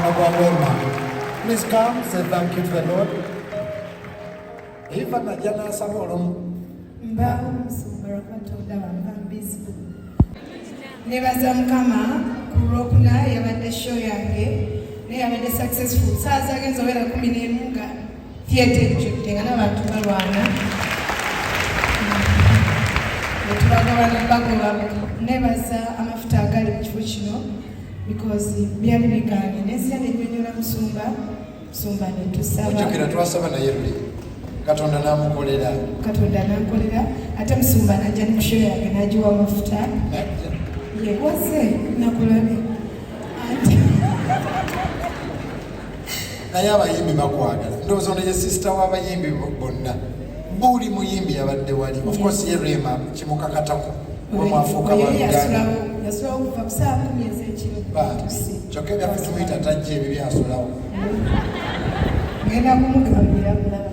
Mukwano gwa Rema. Please come, say thank you to the Lord. Eva najja n'asaba olumu. Mbaawo musumba, lwakuba tondaba, mba mbizibu. Nebaza Mukama ku Lwokuna, yabadde show yange naye yabadde successful. Saa zagenza obeera 11 nga theatre ejjudde, nga n'abantu balwana netubagaba bagoba. Nebaza amafuta agali mu kifo kino because byali bigaanye, nenzira nenyonyola musumba, musumba netusaba. Ojjukira twasaba naye luli, Katonda n'amukolera. Katonda nankolera, ate musumba najja ne kushow yange n'agiwa amafuta. Najja. Yewaze nakulabye ate. Naye abayimbi bakwagala. Ndowooza ono ye sister w'abayimbi bonna. Buli muyimbi yabadde wali. Of course ye Rema kimukakatako kuba mwafuuka Oyo baluganda. Yasulawo kuva ku saa 10 ez'ekiro. Bambi. Kyokka ebyaffe tumuyita tajja, ebyo byasulawo. Ngenda kumugambira mulaba.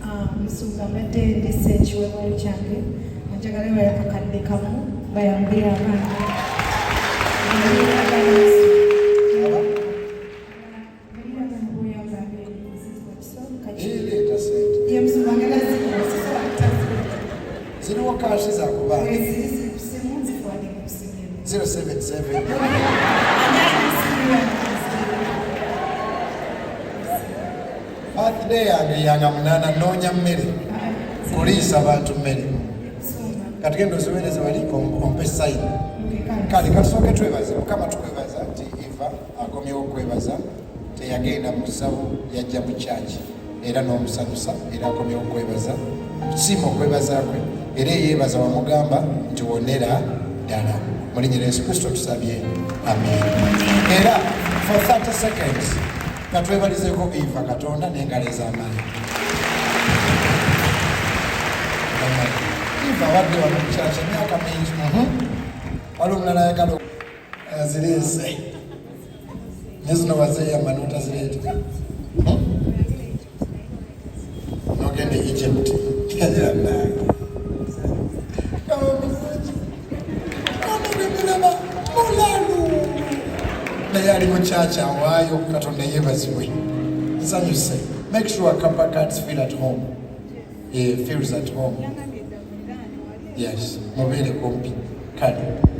Ah, musumba, mbadde ndese ekiweebwayo kyange, njagala bayo 1,000 bayambe abaana. Aba? Abaana buyamba. Leeta sente. Ye musumba, ngenda zikuwa, sisobola kutazireeta. Ziriwo cash zakubanja? Eziri ku simu, nzifuwadde ku simu. 077. Ani alisimu? Birthday yange yanga 8, noonya mmere, kuliisa abantu mmere. Kati genda oziweereze wali, ompe sayini. Kale kasooke twebaze Mukama. Tukwebaza nti Eva akomyewo okwebaza, teyagenda mu ssabo, yajja mu kyaki era n'omusanyusa, era akomyewo okwebaza. Siima okwebaza kwe, era eyeebaza wamugamba nti wonera ddala. Mu linnya lya Yesu Kristo tusabye, amen. Era for 30 seconds katwebalizeeko Eva Katonda n'engalo ez'amaanyi. Eva abadde wano mu kyaki emyaka mingi. Waliwo omulala ayagala azireese, ne zino wazeeyamba n'otazireeta. Nogenda e Egypt. Nange mulaba mulalu, naye ali mu kyaki awaayo. Katonda yeebazibwe, nsanyuse. Make sure Kappa Cats feel at home. Feels at home. Yes, mubeere kumpi. Kale.